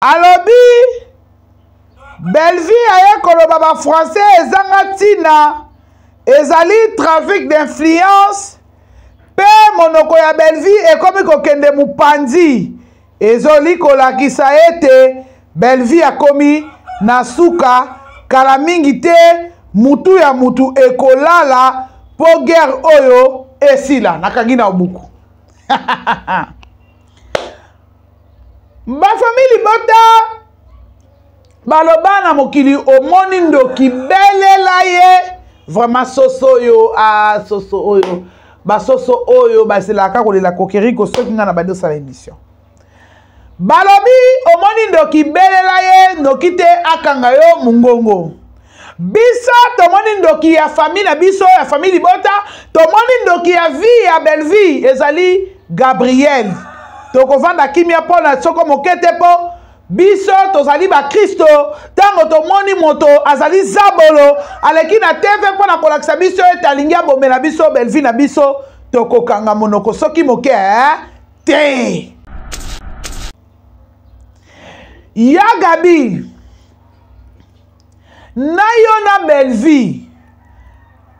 Alobi Bellevue aye koloba ba français ezanga ntina ezali trafic d'influence mpe monoko ya Bellevue ekomi kokende mopanzi ezoli kolakisa ete Bellevue akomi na suka kala mingi te mutu ya mutu ekolala mpo guerre oyo esila. Nakangi na buku. Bafamille libota baloba na mokili omoni ndoki belela ye vraiment soso oyo ah, soso oyo basoso oyo bazelaka kolela kokeriko soki ngai na bandi osala émission balobi omoni ndoki belela ye noki te akanga yo mongongo biso tomoni ndoki ya famille na biso ya famille libota tomoni ndoki ya vie ya bellevie ezali gabriel tokovanda kimia mpo na soko moke te mpo biso tozali bakristo ntango tomoni moto azali zabolo aleki na tv mpo na kolakisa biso ete alingi abomela biso bellevie na biso tokokanga monoko soki moke eh? te ya gabi na yo na bellevue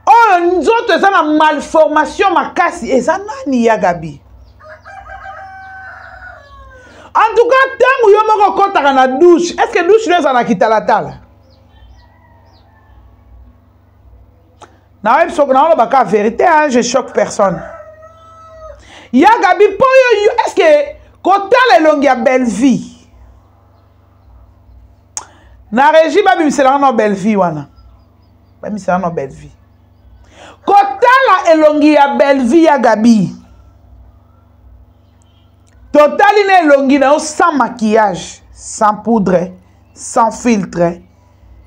oyo nzoto eza na malformation makasi eza nani ya gabi en tout cas ntango yo moko okɔtaka na douche est ce que douche no ezala na kitalatala nayebi soki naoloba ka vérité hein, je choque personne ya gabi mpo yo est ce que kotala elongi ya bellevue na régie babimiselanga na bellevue wana babimiselanga na bellevue kotala elongi ya bellevue ya gabi totali na elongi na yo sans maquillage sans poudre sans filtre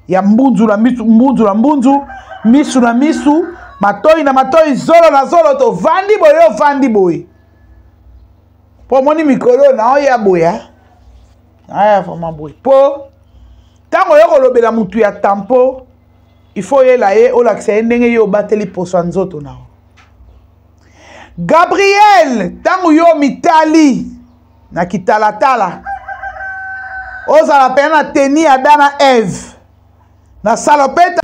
ya mbunzu na misu mbunzu na mbunzu misu na misu matoi na matoi zolo na zolo tovandi boye ovandi boye mpo omoni mikolo na oya boye aya vraiment boye mpo ntango oyo kolobela motu ya tampo il faut oyela ye olakisa ye ndenge ye obateli poso ya nzoto na yo gabriel ntango yo mitali na kitalatala ozala mpenza na teni ya dana eve na salopeta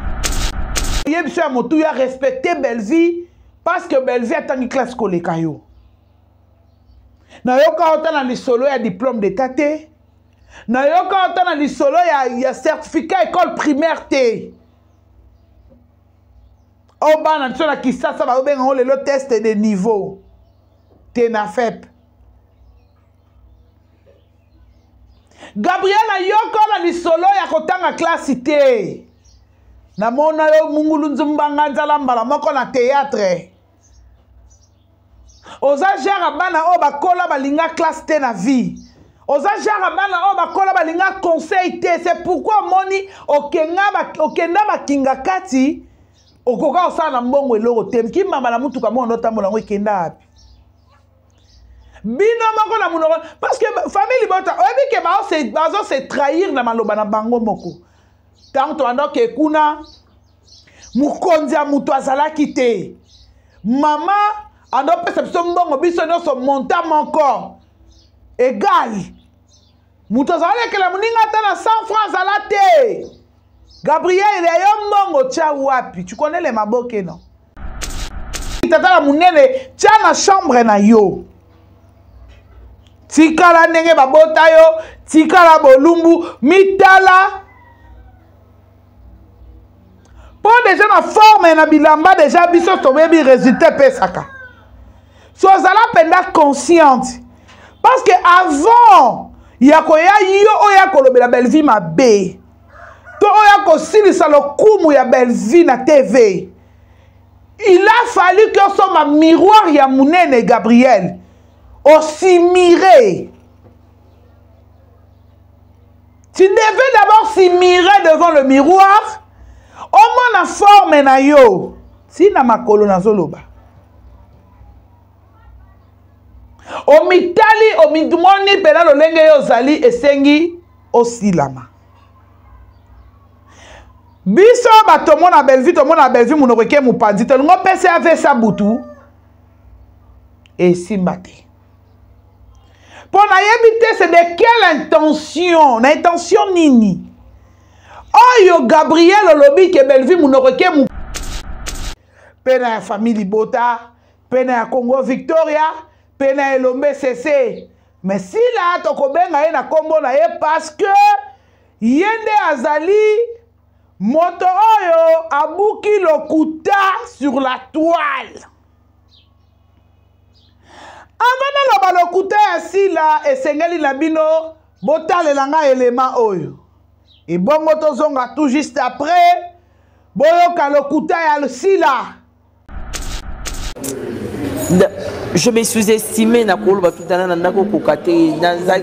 ye biso ya motuya respecte bellevie parce que bellevie atangi classe koleka yo nayoka ota na lisolo ya diplôme d'état te nayoka ota na lisolo ya, ya certificat école primaire te oyo bana biso na kisasa bazobenga yango lelo test de niveau te na fep gabriel ayoko na lisolo ya kotanga klasi te namona yo mungulu nzumbanga nzala mbala moko na théâtre oza genre ya bana oyo bakola balinga classe te na vie oza genre ya bana oyo bakola balinga conseil te c'est pourquoi omoni okenda bakinga kati okoka kosala na mbongo eloko te kimamba na motuka moko ndotambola yango ekenda wapi bino moko na monoko parce que famille libota oyebi ke bazo se trahir na maloba na bango moko ntango tobanda oke kuna mokonzi ya moto azalaki te mama andopesa biso mbongo biso nyonso monta moko egal moto azalekela moninga ata na 100 franc azala te gabriel ya yo mbongo tya wapi tu connais le maboke non tata na monene tya na chambre na yo tikala ndenge babota yo tikala bolumbu mitala mpo deja na forme na bilamba deja biso toyebi résultat epesaka so ozala mpenza consciente parce que avant ya koya yo oyo akolobela bellevue mabe to oyo akosilisa lokumu ya bellevue na tv il a fallu que osomba miroir ya monene gabriel osimire Tu devais d'abord s'immirer devant le miroir. Omona forme na yo. Si na makolo nazoloba. Omitali omimoni mpena lolenge yo ozali esengi osilama. Biso bato tomona Bellevue tomona Bellevue monoko eke mopanzi tolingo opesa avesa butu esimba te. Mpo nayebi te c'est de quelle intention, na intention nini oyo Gabriel olobi ke Bellevue munoko ke mu mpe na ya famille libota mpe na ya Congo Victoria mpe na elombe sese. Mais Sila tokobenga ye na nkombo na ye parce que ye nde azali moto oyo abuki lokuta sur la toile. Avant naloba lokuta ya Sila, esengeli na bino botalela nga elema oyo. Ebongo tozonga tout juste après boyoka lokuta ya Sila. Je me sous-estimé na koloba tutana na ndako koka te. Naza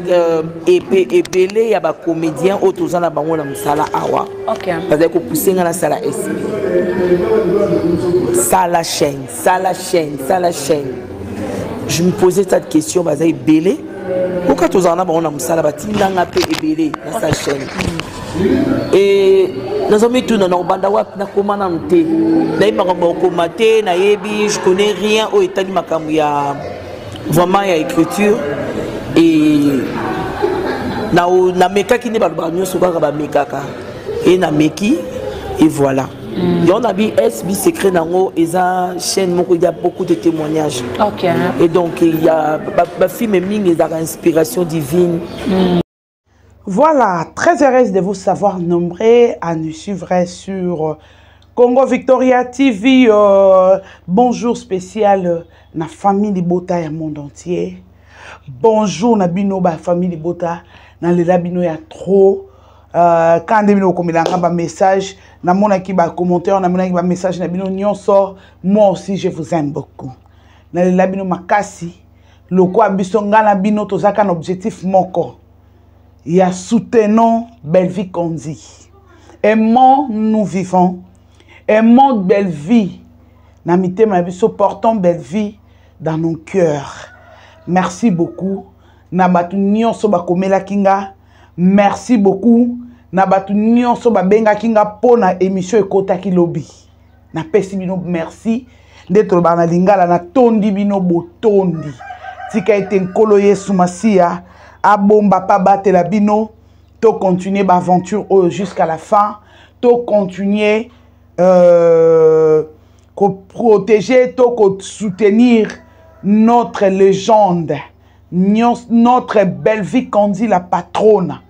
epe ebele ya bacomédien oyo toza na bango na mosala awa. Bazali kopuse nga nasala sp, sala chaîne, sala chaîne, sala chaîne. Je me posais tas de questions. Baza ebele oka tozala na bango na mosala, batindanga mpe ebele nasala chaîne e nazomituna na kobanda wapi, nakoma nanu te, nayebi makambo ya kokoma te, nayebi, je connais rien oyo etali makambo ya vraiment ya écriture. E namekaki nde balobaka nyonso kaka bamekaka e nameki et voilà. Yango na bi sb secret nango eza chaîne moko, il y a beaucoup de témoignages. Et donc il y a bafilme mingi ezalaka inspiration divine. Voilà, très heureuse de vous savoir nombreux à nous suivre sur Congo Victoria TV. Bonjour spécial na famille Libota ya monde entier. Bonjour na bino ba famille Libota, na lela bino ya trop. Quand bino komelanga ba message, na monaki ba commentaire, na monaki ba message na bino nyonso. Moi aussi je vous aime beaucoup. Na lela bino makasi, lokwa biso nga na bino tozaka na objectif moko. Ya soutenons Bellevue Kondi. Aimons nous vivons. Aimons Bellevue. Na mitema na biso, portons Bellevue dans nos cœurs. Merci beaucoup. Na batu nyonso bakomelaki nga. Merci beaucoup. Na batu nyonso babengaki nga po na émission ekotaki lobi. Napesi bino merci. Nde tolobaka na lingala, natondi bino botondi. Tika ete Nkolo Yesu Masiya abomba pa batela bino. To continuer ba aventure oyo jusqu'à la fin. To continuer ko protéger, to ko soutenir notre légende, notre Bellevue Kondi la patronne,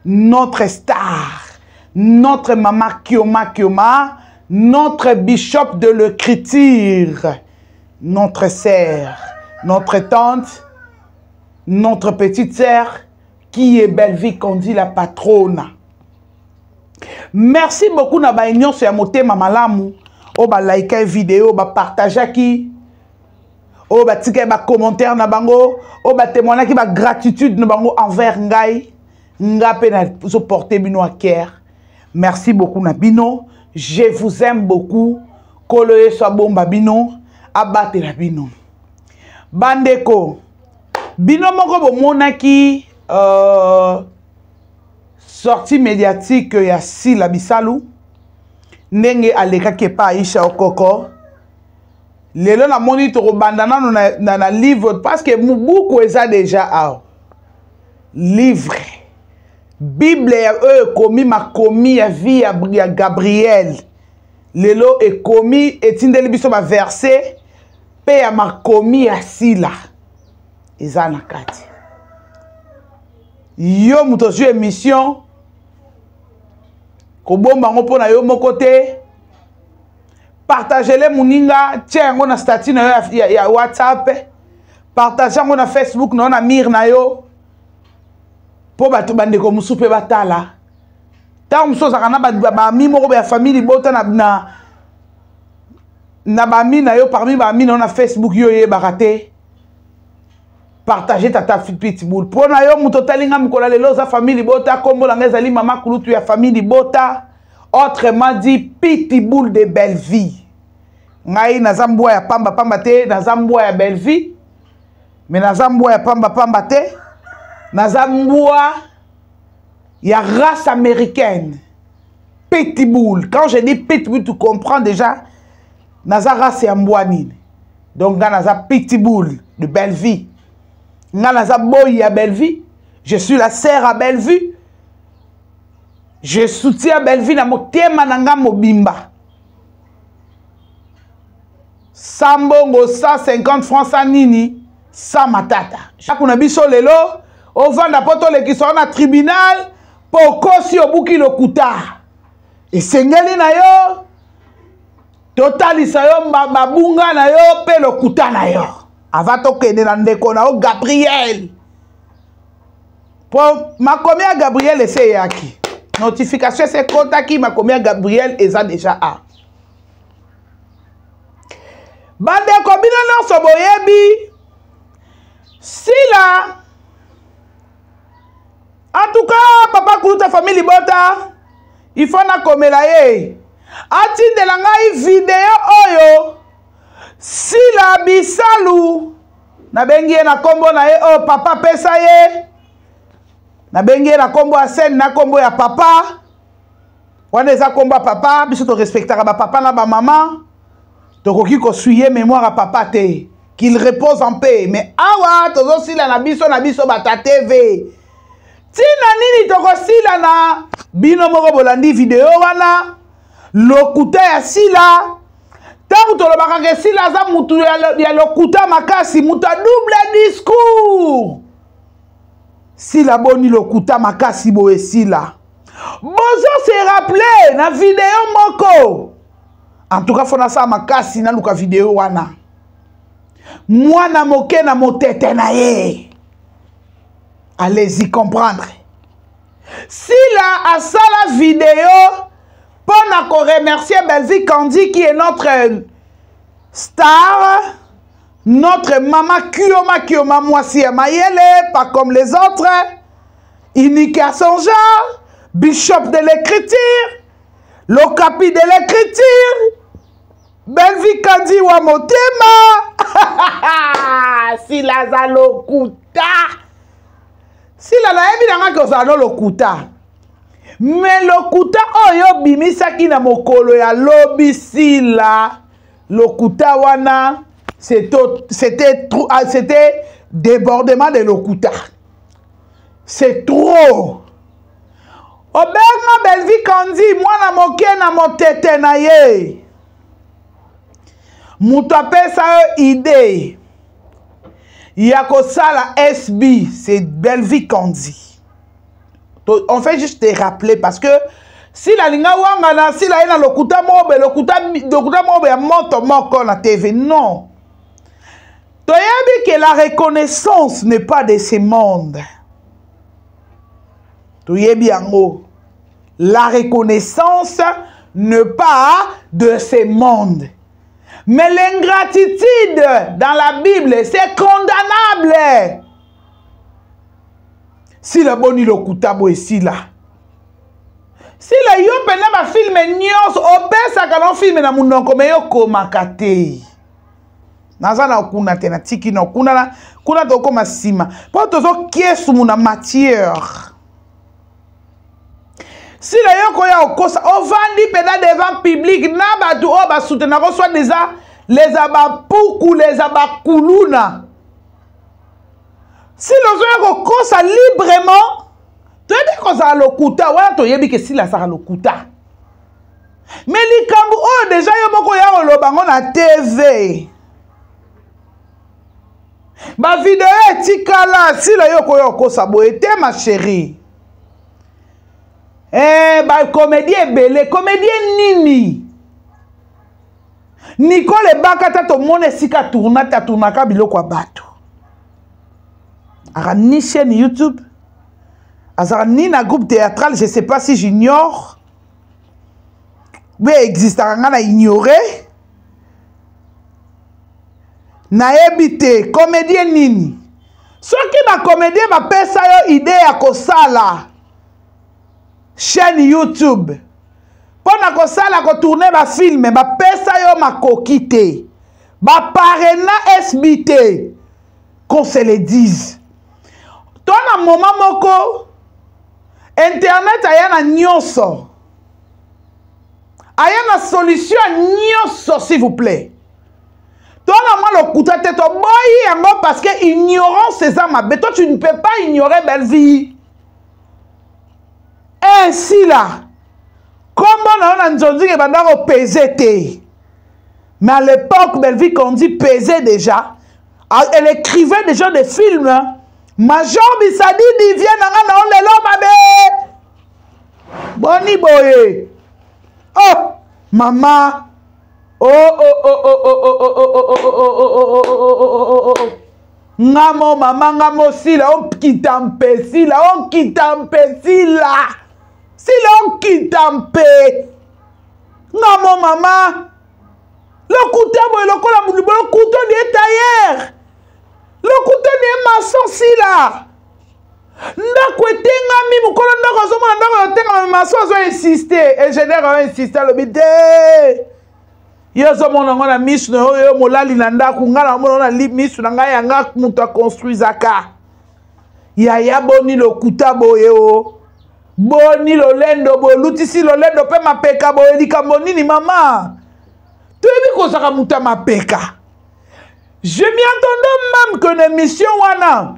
notre star, notre maman Kioma Kioma, notre bishop de l'écriture, notre sœur, notre tante, notre petite sœur, qui est Bellevue Kondi la patronne. Merci beaucoup na ba nyonso ya motema malamu oyo ba like vidéo, ba partageaki, oyo batikaki ba commentaire na bango, oyo ba témoignaki ba gratitude na bango envers ngai. Nga pe nazo porter bino à cœur. Merci beaucoup na bino. Je vous aime beaucoup. Kolo Yesu abomba bino, abatela bino. Bandeko, bino moko bomonaki sortie médiatique ya Sila Bisalu ndenge alekaki epa Aisha Okoko. Lelo namoni tokobanda nano na livre parce que buku eza déjà awa. Livre Bible ya oyo ekomi makomi ya vie ya Gabriel. Lelo ekomi etindeli biso ba verset pe ya makomi ya Sila eza na kati. Yo moto ozwi émission kobomba yango mpo na yo moko te, partagele moninga, tia yango na statut na yo ya WhatsApp, partage yango na Facebook na yo, na mire na yo, mpo bato bandeko mosusu mpe batala. Ntango mosusu ozalaka na baami moko ya famille libota na baami na yo, parmi baami na yo na Facebook, yo oyebaka te. Partage tata Pitbull mpo na yo moto otali nga mokolo ya lelo, oza famille libota. Kombo na nga ezali mama kulutu ya famille libota, autrement dit Pitbull de Bellevue. Ngai naza mbwa ya pamba pamba te, naza mbwa ya Bellevue, mais naza mbwa ya pamba pamba te, naza mbwa ya race américaine, Pitbull. Quand je dis Pitbull, tu comprends déjà naza race ya mbwa nini. Donc nga naza Pitbull de Bellevue. Nga naza boyi ya Bellevue, je suis la sœur à Bellevue. Je soutiens Bellevue na motema na nga mobimba. Sans mbongo, 150 francs, sans nini, sans matata. Chaque na biso lelo, ovanda po tolekisa na tribunal, po okosi obuki lokuta. Esengeli na yo totalisa yo mabunga na yo mpe lokuta na yo avant tokende na ndeko na yo Gabriel. Po makomi ya Gabriel ese eyaki. Notification ese ekotaki, makomi ya Gabriel eza deja a. Bandeko bino nyonso boyebi Sila. En tout cas, papa Kuluta famille libota, il faut nakomela ye. Atindela ngai video oyo Sila Bisalu. Nabengi ye na kombo na ye oyo papa pesa ye. Nabengi ye na kombo ya scène na kombo ya papa. Wana eza kombo ya papa, biso to respectaka ba papa na ba mama. Tokoki kosuye mémoire ya papa te. Qu'il repose en paix. Mais awa tozosila na biso na biso bata TV. Tina nini tokosila na bino moko bolandi video wana lokuta ya Sila. Tango tolobaka ke Sila aza mutu ya lokuta makasi, mutu ya double discours. Sila boni lokuta makasi boye Sila. Bozo se rappeler na video moko. En tout cas, faut nasala makasi naluka video wana. Mwana moke na motete na ye. Allez-y comprendre. Sila asala video pour na ko remercier Bellevue Candy qui est notre star, notre maman Kioma Kioma mwasi ya mayele, pas comme les autres, unique à son genre, bishop de l'écriture, l'okapi de l'écriture, Bellevue Candy wa motema. Sila aza lokuta. Sila nayebi na nga kozala no lokuta. Mais lokuta oyo obimisaki na mokolo ya lobi Sila, lokuta wana c'était débordement de lokuta. C'est trop. Obenga Bellevue Candy mwana moke na motete na ye. Moto apesa yo idée ya kosala SB, c'est Bellevue Candy. On fait juste te rappeler parce que si la linga wanga na si la yena lokuta mobe, lokuta, lokuta mobe ya moto moko na TV, non. Toyebi que la reconnaissance n'est pas de ce monde. Toyebi yango. La reconnaissance n'est pas de ce monde. Mais l'ingratitude dans la Bible, c'est condamnable. Si la boni lokuta boye Sila. Sila yo pena ba film nyonso opesaka na film na munoko me yo komaka te. Naza na kuna te na tiki na kuna na kuna tokoma sima. Po tozo kiesu na matière. Sila yo koya okosa ovandi pena devant public na batu oyo ba soutenako soit déjà les abapuku les abakuluna. Sila ozoya kokosa librement, toyebi kozala lokuta wana, toyebi ke Sila azalaka lokuta. Mais likambo oyo deja yo moko ya koloba ngo na TV, ba video etikala, Sila yo koya kokosa boye te ma chérie. Ba comédie ebele, comédie nini? Nicole Ebaka ta tomona esika tourna ta tournaka biloko ya bato. Aka ni chaîne YouTube, azaka ni na groupe théâtral, je sais pas si j'ignore. Be existaka nga na ignorer. Nayebi te comédien nini. Soki ba comédien ba pesa yo idée ya kosala chaîne YouTube pona kosala ko tourner ba film, ba pesa yo makoki te, ba parraina SBT, qu'on se le dise. To na moment moko internet aya na nyonso, aya na solution nyonso, s'il vous plaît. To na mwa lokuta te, toboyi yango parce que ignorance eza mabe. Toi, tu ne peux pas ignorer Bellevue. Ainsi là, kombo na yo na nzonzinga ebanda kopese te. Mais à l'époque, Bellevue Kandi pesait déjà. Ah, elle écrivait déjà des films. Major Bisadidi vient na nga na lelo mabe. Boni boye. Oh, mama. Oh oh oh oh oh oh oh oh oh oh oh oh oh oh oh oh oh. Ngamo mama ngamo sila okita mpe sila okita mpe sila. Sila okita mpe. Ngamo mama. Lokuta boye lokola lokuta die tailleur. Lokuta die maçon sila. Ndako etengami mokolo ndako azomona ndako etengami maçon azo insiste ingénieur azo insiste alobi te yo ozomona yango na misu na yo yo molali na ndako ngai namona na misu na ngai yanga moto aconstruisaka yaya boni lokuta boye o boni lolendo boye olutisi lolendo mpe mapeka boye likambo nini mama toyebi kozaka moto ya mapeka. Je m'y attendais même que na émission wana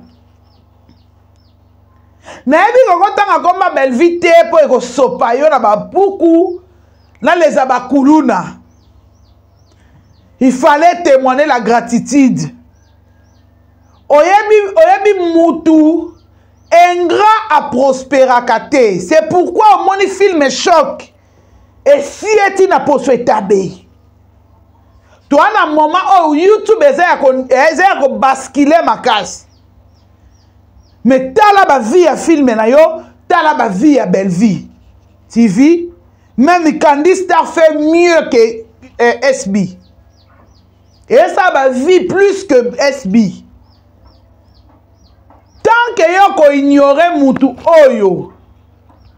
nayebi kokotanga komba Bellevue te mpo ekosopa yo na bapuku naleza bakuluna. Il fallait témoigner la gratitude. Oyebi, oyebi mutu ingrat aprosperaka te. C'est pourquoi omoni film choc esi eti na poso etabe. Toa na moment oyo YouTube eza ya kobaskile makasi. Mais tala ba vie ya film na yo, tala ba vie ya Bellevue TV, même Candy Star fait mieux que SB. Et ça ba vie plus que SB. Tant que yo ko ignorer mutu oyo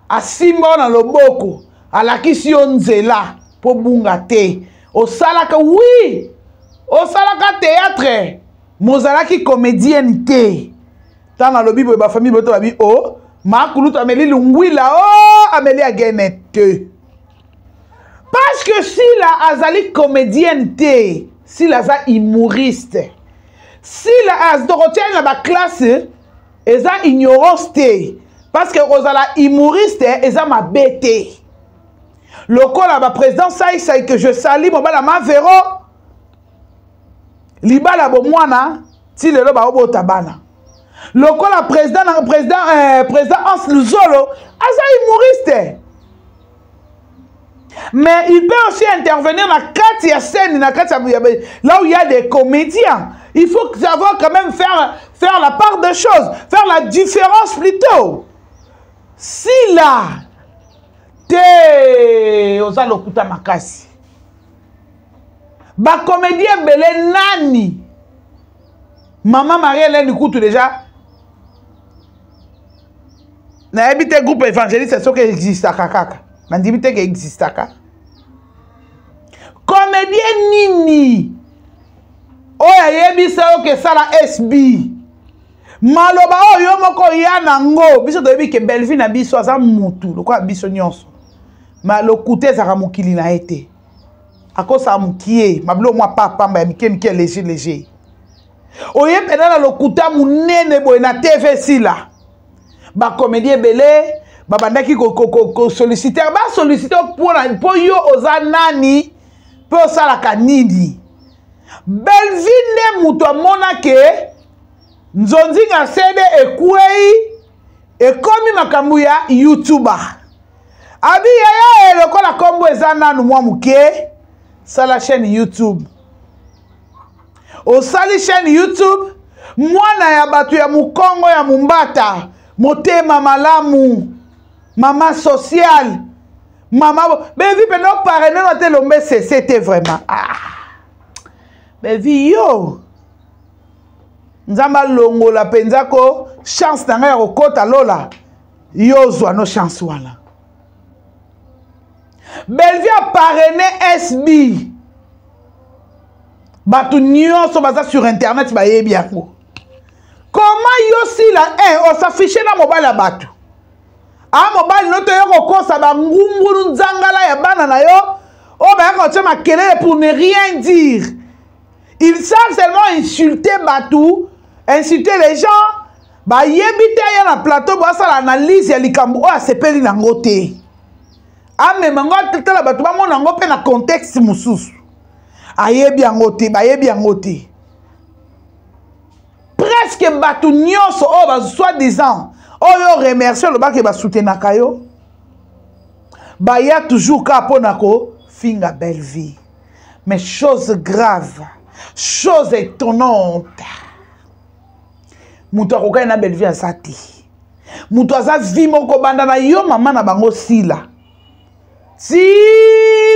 asimba na loboko, alakisi yo nzela po bunga te. Osalaka oui, osalaka théâtre, mozalaki comédienne te. Tant alobi boye ba famille boto babi oh, makulutu ameli lungwila oh, ameli agene te. Parce que Sila azali comédienne te, Sila aza humoriste. Sila azdokotia na ba classe eza ignorance te. Parce que kozala humoriste eza mabe te. Lokola ba président Sai Sai que je salue mobala Mavero libala bomwana ti lelo ba obota bana. Lokola président président président Hans Luzolo aza humoriste. Mais il peut aussi intervenir na kati ya scène, na kati ya, là où il y a des comédiens. Il faut savoir quand même faire la part des choses, faire la différence plutôt. Si là, te oza lokuta makasi. Ba comédien belé nani? Maman Marie-Hélène Kutu déjà. Nayebi te groupe évangéliste soki existaka kaka. Nandimi te ke existaka. Comédien nini? Oyo ayebisa yo ke sala SB. Maloba oyo yo moko ya nango, biso toyebi ke Bellevue na biso aza mutu lokola biso nyonso. Ma lokuta ezaka mokili na ye te. Akosa mukie, mablo mwa pa pamba ya mike mike léger léger. Oye pena na lokuta munene boye na TV sila. Ba comédien belé, ba bandaki ko ko ko, ko solliciter, ba solliciter pour na po yo oza nani, po osalaka nini. Bellevue nde mutu amona ke nzonzinga CD ekwei ekomi makambo ya YouTuber. Abi yaya lokola kombo eza nanu mwa muke, sala chaîne YouTube. Osali chaîne YouTube, mwana ya bato ya mukongo ya mumbata, motema malamu, mama sociale, mama Bellevue pe no parrainer na te lombe cc te vraiment. Ah. Bellevue yo. Nzamba longola penza ko chance na ngai ya kokota lola. Yo zwa no chance wana. Bellevue a parrainé SB. Bato nyonso baza sur internet bayebi yango. Comment yo sila on s'affiche na mobali ya bato. A mobali no to yo kokosa ba ngungulu nzangala ya bana na yo. Oyo bayaka kotia makelele pour ne rien dire. Ils savent seulement insulter bato, insulter les gens. Bayebi te aya na plateau basala analyse ya likambo oyo asepeli nango te, amema yango atala bato bamona yango mpe na contexte mosusu. Ayebi yango te, bayebi yango te. Presque bato nyonso oyo ba soi-disant oyo remercie olobaki basoutenaka yo, baya toujours kaka mpona kofinga belle vie. Mais chose grave, chose étonnante, moto akokani na belle vie aza te. Moto aza vie moko banda na yo mama na bango sila ti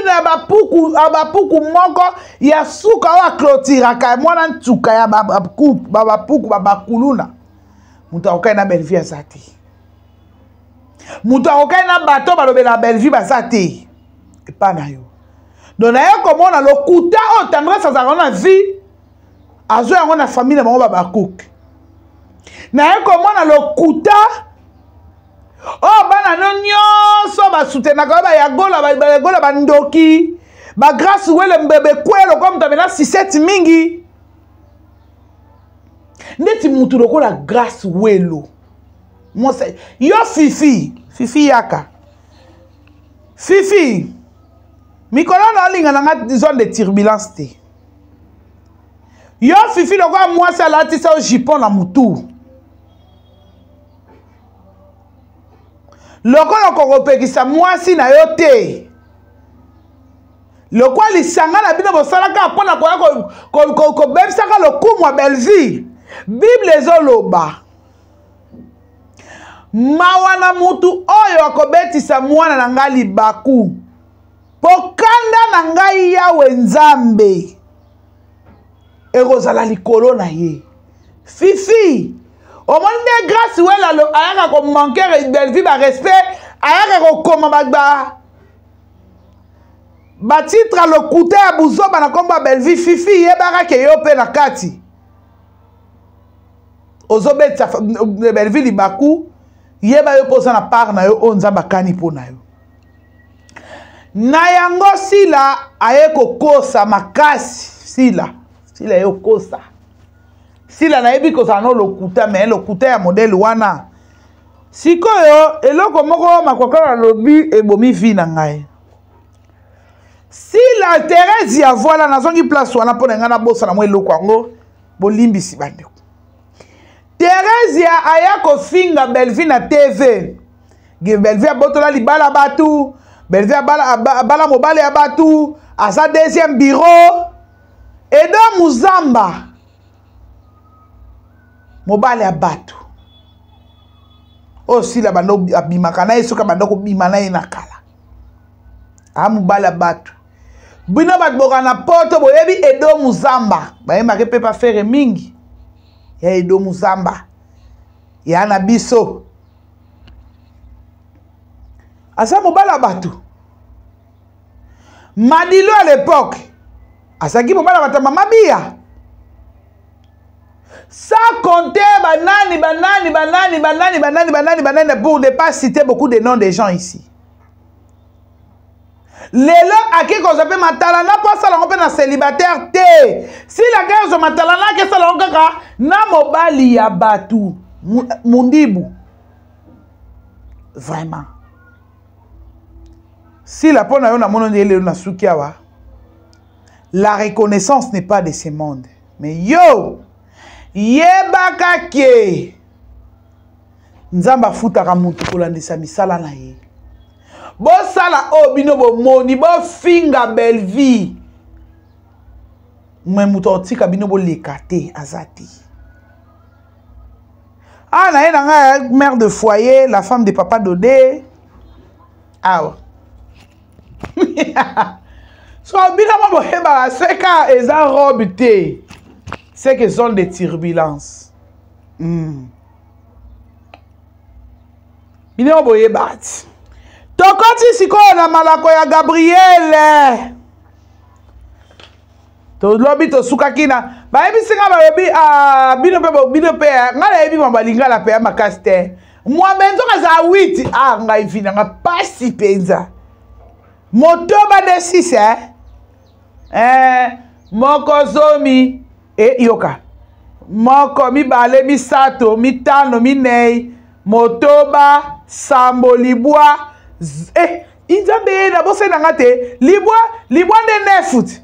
na bapuku, bapuku moko ya suka oyo aclotiraka mwana ntuka ya bapuku babakuluna. Moto akokani na belle vie aza te. Moto akokani na bato balobela belle vie baza te epa na yo. Donc naye komona lokuta oyo Tendresse azalaka na vie, azwa yango na famille na bango babakuke. Naye komona lokuta oyo bana no nyonso basutenaka oyo bayagola, bayagola bandoki, bagrâce wele mbebe kwe lokola moto amela 67 mingi ndeti mutu lokola Grâce Welo. Mosa yo Fifi, Fifi yaka Fifi, mikolo na olinga na nga zone de turbulence te. Yo Fifi lokola mwasi alatisa yo jupon na mutu, lokola okokopekisa mwasi na yo te, lokola lisanga na bino bosalaka mpona koya kobebisaka lokumu ya Bellevue. Bible ezoloba mawa na mutu oyo akobetisa mwana na ngai libaku, mpo kanda na ngai Yawe Nzambe ekozala likolo na ye. Fifi, omoni nde Grâce Welalo ayaka komanquer Bellevue barespect, ayaka kokoma batitre ya lokuta ya buzoba na nkombo ya Bellevue. Fifi, yebaka ke yo mpe na kati ozobetisa Bellevue libaku, yeba yo mpo oza na part na yo oyo Nzambe akani mpo na yo. Na yango Sila aye kokosa makasi. Sila, Sila ye okosa. Sila nayebi kozala no lokuta, me lokuta ya modele wana. Sikoyo eloko moko makwakala alobi ebomi vie na ngai. Sila Therese ya voilà, nazongi place wana mpo na ngai nabosana mwa eloko yango, bolimbisi bandeko. Theresia aya kofinga Bellevue na TV. Bellevue abotola libala batu, Bellevue abala, abala mobali ya batu, aza deuxième bureau. Edo Muzamba mobali ya batu oyo Sila bando abimaka na ye, soki abanda kobima na ye na kala, a mobali ya batu. Bino bato boka na poto boyebi Edo Muzamba, bayembaki mpe pa fere mingi ya Edo Muzamba ya na biso, aza mobali ya bato. Madilo à l'époque azalaki mobali ya bato ya mama Biya, sans compter banani banani banani banani banani banani banani, pour ne pas citer beaucoup de noms des gens ici. Lelo ake kozwa mpe matalana mpo asala yango mpe na célibataire te. Sila ake kozwa matalana, ake asala yango kaka na mobali ya bato mundibu. Vraiment Sila, mpo na yo namoni nde lelo nasuki awa. La reconnaissance n'est pas de ce monde, mais yo yebaka ke Nzambe afutaka motu kolandisa misala na ye. Bosala oyo bino bomoni, bofinga Bellevue, me moto akotika bino boleka te aza te. Ah, na ye na ngai mère de foyer, la femme de papa Dode awa. So bino mo boyebaka seka eza robe te, c'est que zone de turbulence. Bino boyeba ti tokoti sikoyo na malako ya Gabriele. Tolobi tosukaki na bayebisi nga, balobi ah, bino mpe, bino mpe eh, ngai nayebi mwa balingala mpe ya makasi te. Mwambe nzoka azala 8. Ah, ngai vi nanga pasi mpenza. Motoba de 6 eh? Eh, Moko zomi e yoka. Moko mibale misato mitano minei motoba sambo libwa eh, nzambe nabosani na nga te libwa libwa nde nefu ti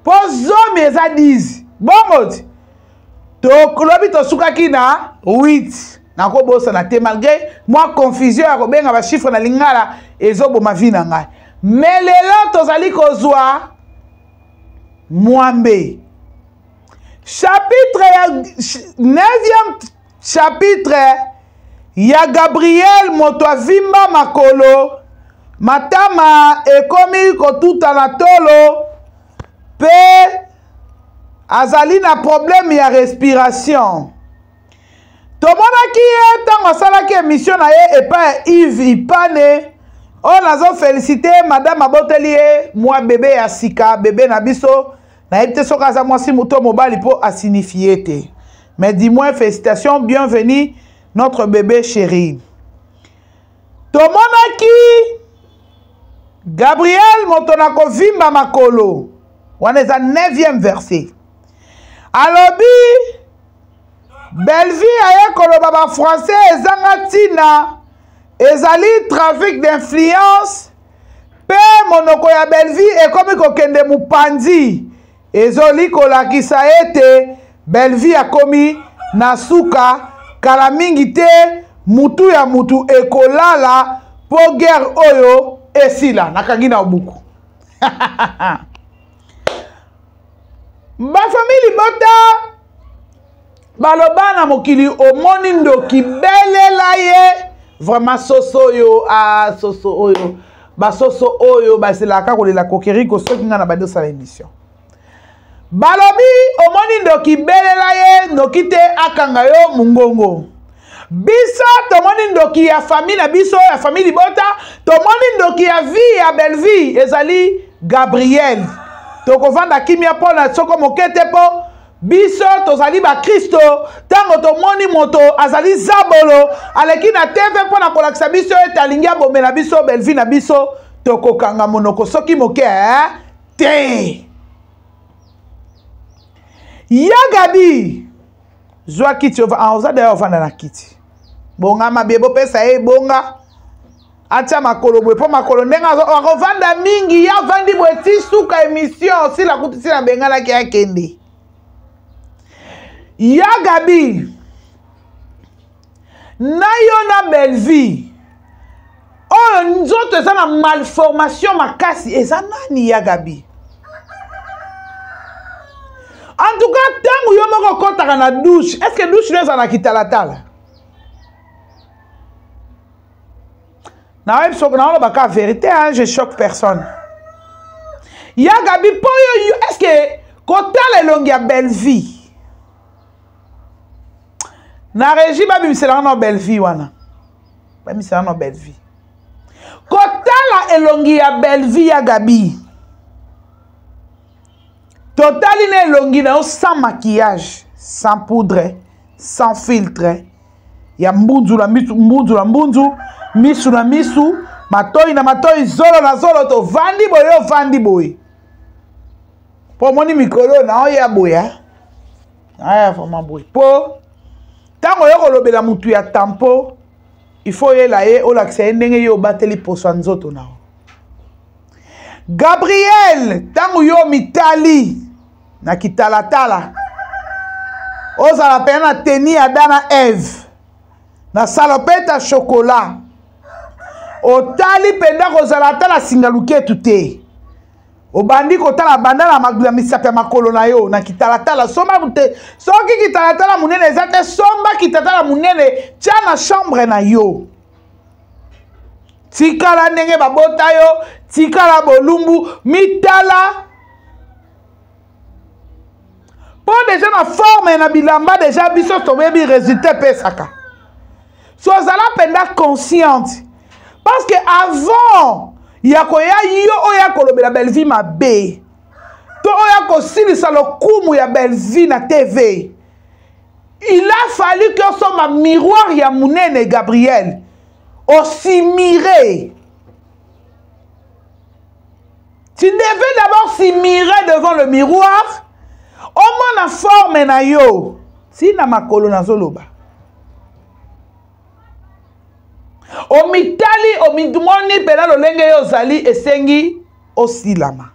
mpo zomi eza 10 bongo ti tolobi tosukaki na 8 nakobosana te malgré mwa confusion ya kobenga bachiffre na lingala ezoboma vi na ngai me lelo tozali kozwa mwambe chapitre ya 9e chapitre ya gabriel moto avimba makolo matama ekomi kotuta na tolo mpe azali na problème ya respiration tomonaki ye ntango asalaki emission na ye epai ya yves ipane oyo nazofelisite madame aboteli ye mwa bebe ya sika bebe na biso nayebi te soki aza mwasi to mobali mpo asignifie te mais du moins félicitations bienvenue notre bébé chéri tomonaki gabriel moto na kovimba makolo wana eza 9e verset alobi bellevue aye koloba bafrançais ezanga ntina ezali trafic d'influence mpe monoko ya bellevue ekomi kokende mopanzi ezoli kolakisa ete bellevue akomi na suka kala mingi te mutu ya mutu ekolala mpo guerre oyo esila nakangi na buku bafamili libota baloba na mokili omoni ndoki belela ye vraiment soso oyo ah, soso oyo basoso oyo bazelaka kolela kokeriko soki ngai na bandi osala émission balobi omoni ndoki belela ye noki te akanga yo mongongo biso tomoni ndoki ya famille na biso ya famille libota tomoni ndoki ya vie ya bellevie ezali gabriel tokovanda kimia mpo na soko moke te mpo biso tozali bakristo ntango tomoni moto azali zabolo aleki na tv mpo na kolakisa biso ete alingi abomela biso bellevie na biso tokokanga monoko soki moke eh? te ya gabi zwa kiti ah, oza daya ofanda na kiti bonga mabe bopesa ye ebonga atya makolo boye mpo makolo ndenge akovanda mingi ye avandi boye ti suka emission sila kutu sila abenganaki akende ya gabi na yo na bellevie oyo nzoto eza na malformation makasi eza nani ya gabi en tout cas ntango yo moko okɔtaka na douche est ce que douche no ezala na kitalatala nayebi soki naoloba ka vérité hein, je choque personne ya gabi mpo yo est ce que kotala elongi ya bellevie na régie babimiselaka na bellevie wana babimiselaka na bellevie kotala elongi ya bellevie ya gabi totali na elongi na yo sans maquillage sans poudre sans filtre ya mbunzu na misu mbunzu na mbunzu misu na misu matoi na matoi zolo na zolo tovandi boye ovandi boye mpo omoni mikolo na oya boye aya vraiment boye mpo ntango oyo kolobela motu ya tampo il faut oyela ye olakisa ye ndenge ye obateli poso ya nzoto na yo gabriel ntango yo mitali na kitalatala ozala mpenza na teni ya dana eve na salopete ya chokola otali mpenza kozala ata na singa luketu te obandi kotala banda na misapi ya makolo na yo na kitalatala somba te soki kitalatala monene eza te somba kitatala monene tya na chambre na yo tikala ndenge babota yo tikala bolumbu mitala mpo deja na forme na bilamba deja biso toyebi résultat epesaka so ozala mpenza consciente parce que avant ya koya yo oyo akolobela bellevie mabe to oyo akosilisa lokumu ya bellevie na tv il a fallu que osomba miroir ya monene gabriel osimire tu devais d'abord s'imirer devant le miroir. Omona forme na yo ntina makolo nazoloba. Omitali, omimoni mpena lolenge yo ozali, esengi osilama.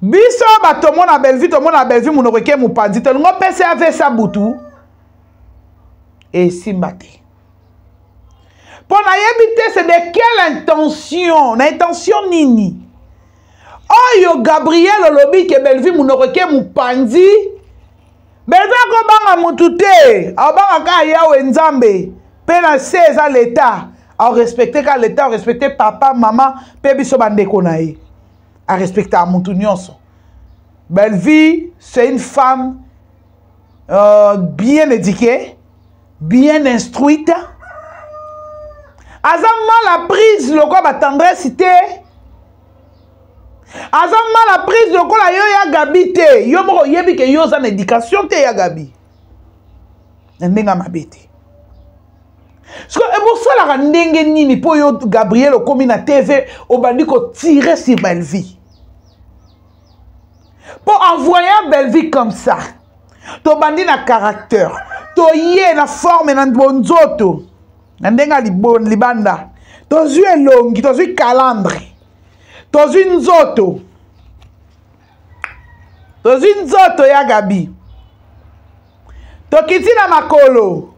Biso bato tomona Bellevue, tomona Bellevue monoko eke mopanzi, tolingo pesa avesa butu esimba te. Mpo nayebi te c'est de quelle intention, na intention nini oyo Gabriel olobi ke Bellevue monoko eke mopanzi. Bellevue akobanga mutu te, abanga kaka Yawe Nzambe, mpe na se eza leta, arespecte kaka leta, arespecte papa, mama mpe biso bandeko na ye, arespectaka mutu nyonso. Bellevue c'est une femme bien éduquée, bien instruite, aza mal apprise lokola ba tendresse te, aza mal apprise lokola yo ya Gabi te. Yo moko oyebi ke yo oza na éducation te ya Gabi, na ndenge ya mabe te. Siko ebosalaka ndenge nini mpo yo Gabriel okomi na TV obandi kotire sur Bellevue? Mpo en voyant Bellevue comme ça, tobandi na caractère, toye na forme na bonzoto na ndenge ya libanda, tozwi elongi, tozwi calandre, tozwi nzoto, tozwi nzoto ya Gabi, tokiti na makolo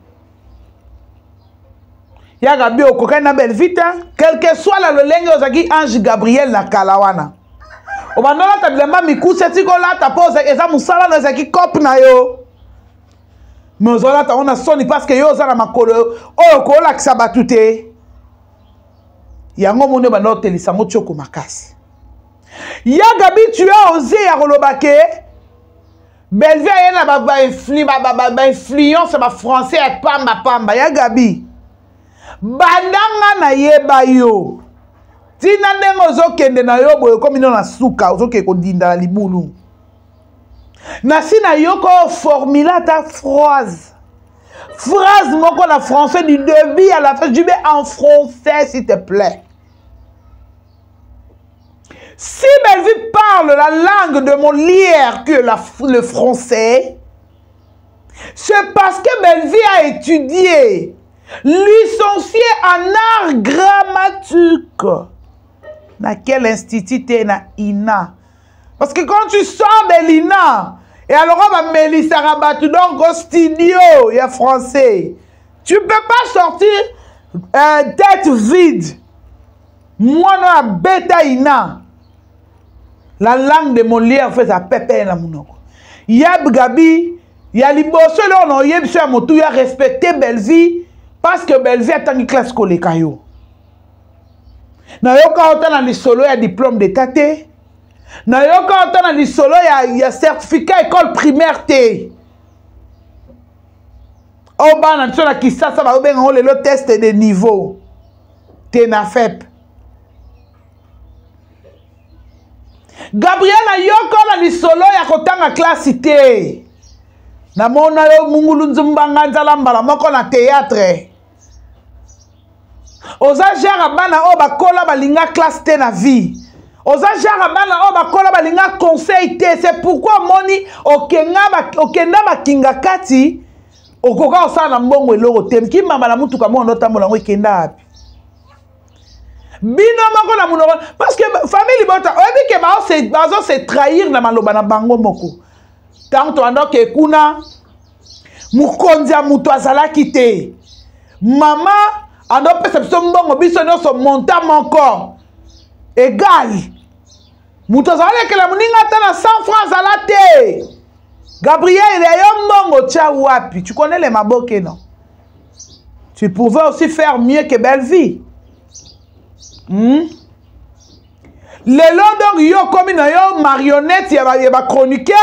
ya Gabi, okokani na Bellevue te, quel que soit la lolenge ozalaki ange Gabriel na kala wana, obanda olata bilamba mikuse, tika olata mpo eza mosala na ezalaki cope na yo, mais ozolata ngo na soni parce que yo oza na makolo oyo kolakisa bato te. Yango moni obanda otelisa ngo tioko makasi ya Gabi, tu as osé ya koloba ke Bellevue aye na bainfluence ba bafrançais ya pamba pamba. Ya Gabi, banda nga nayeba yo ntina ndenge ozokende na yo boye, okomi no na suka, ozokende kodinda na libulu. Nasi nayoka formula ata phrase moko na français du début à la fin, je mets en français s'il te plaît. Si Bellevue parle la langue de Molière que le français, c'est parce que Bellevue a étudié, licencié en art grammatique. Dans quel institut t'es? Na INA. Parce que quand tu sors de l'INA, et alors on va Mélissa Rabatou, donc au studio, il y a français. Tu ne peux pas sortir tête vide. Moi, non, bêta INA. La langue de Molière fait sa pépé na munoko. Yab Gabi, ya liboso eloko na oyebi so ya motu ya respecter Bellevue parce que Bellevue atangi classe koleka yo. Nayoka ota na lisolo ya diplôme d'état te, nayoka ota na lisolo ya certificat école primaire te. Oyo bana biso na Kisasa bazobenga ngo lelo test de niveau te na FEP. Gabriel ayoko na lisolo ya kotanga classe te. Namona yo mungulu nzumbanga nzala mbala moko na théâtre. Oza genre bana oyo bakola balinga classe te na vie. Oza genre bana oyo bakola balinga conseil te. C'est pourquoi omoni okenda bakinga kati, okoka kosala na mbongo eloko te. Kimamba na mutuka moko ndo tambola yango ekenda wapi? Bino moko na monoko, parce que famille libota oyebi ke bazo se trahir na maloba na bango moko. Tango toanda ke kuna mokonzi ya moto azalaki te, mama andopesa biso mbongo biso nyonso montant moko égal, moto azalaki moninga ata na 100 francs azala te. Gabriel ya yo mbongo tia wapi? Tu connais les maboke, non? Tu pouvais aussi faire mieux que Bellevue. Lelo donc yo komi na yo marionnette ya ba chroniqueur,